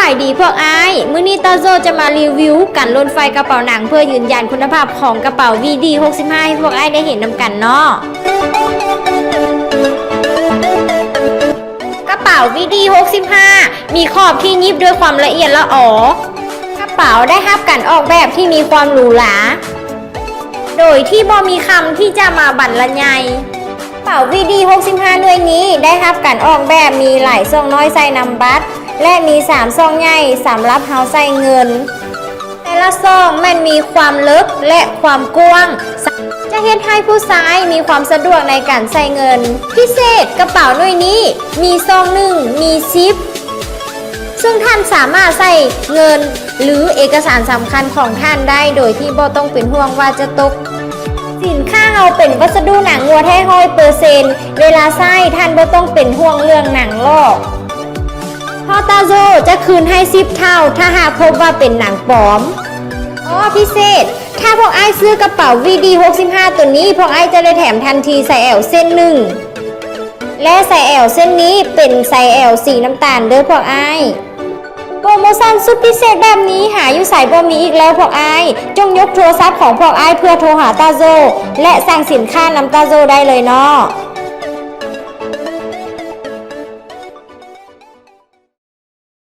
ສະບາຍດີພວກອ້າຍ, ມື້ນີ້ຕາໂຈຈະມາຣີວິວກັນຫຼົ່ນໄຟກະເປົາໜັງ ເພື່ອຢືນຢັນຄຸນນະພາບຂອງກະເປົາ ວີດີຫົກສິບຫ້າ ໃຫ້ພວກອ້າຍໄດ້ເຫັນນຳກັນເນາະ. ກະເປົາ ວີດີຫົກສິບຫ້າ ມີຂອບທີ່ຫຍິບດ້ວຍຄວາມລະອຽດລະອໍ. ກະເປົາໄດ້ຮັບການອອກແບບທີ່ມີຄວາມຫຼູຫຼາ ໂດຍທີ່ບໍ່ມີຄຳທີ່ຈະມາບັນລະຍາຍ. ກະເປົາ ວີດີຫົກສິບຫ້າ ໜ່ວຍນີ້ໄດ້ຮັບການອອກແບບມີຫຼາຍຊ່ອງນ້ອຍໃສ່ນຳບັດ ແລະ ມີສາມຊ່ອງໃຫຍ່ສຳລັບເຮົາໃສ່ເງິນ. ແຕ່ລະຊ່ອງແມ່ນມີຄວາມເລິກ ແລະ ຄວາມກວ້າງ ຈະເຮັດໃຫ້ຜູ້ຊາຍມີຄວາມສະດວກໃນການໃສ່ເງິນ. ພິເສດ, ກະເປົາໜ່ວຍນີ້ມີຊ່ອງໜຶ່ງ ມີຊິບ ເຊິ່ງທ່ານສາມາດໃສ່ເງິນ ຫຼື ເອກະສານສຳຄັນຂອງທ່ານໄດ້ ໂດຍທີ່ບໍ່ຕ້ອງເປັນຫ່ວງວ່າຈະຕົກ. ສິນຄ້າເຮົາເປັນວັດສະດຸໜັງງົວແທ້ຮ້ອຍເປີເຊັນ, ເວລາໃຊ້ທ່ານບໍ່ຕ້ອງເປັນຫ່ວງເລື່ອງໜັງລອກ. ເພາະຕາໂຈຈະຄືນໃຫ້ສິບເທົ່າ ຖ້າຫາກພົບວ່າເປັນໜັງປອມ. ອໍ ພິເສດ, ຖ້າພວກອ້າຍຊື້ກະເປົາ ວີດີຫົກສິບຫ້າ ໂຕນີ້ ພວກອ້າຍຈະໄດ້ແຖມທັນທີສາຍແອວເສັ້ນໜຶ່ງ ແລະ ສາຍແອວເສັ້ນນີ້ເປັນສາຍແອວສີນ້ຳຕານເດີ້ພວກອ້າຍ. ໂປຣໂມຊັນສຸດພິເສດແບບນີ້ຫາຢູ່ໃສບໍ່ມີອີກແລ້ວພວກອ້າຍ. ຈົ່ງຍົກໂທລະສັບຂອງພວກອ້າຍເພື່ອໂທຫາຕາໂຈ ແລະ ສັ່ງສິນຄ້ານຳຕາໂຈໄດ້ເລີຍເນາະ.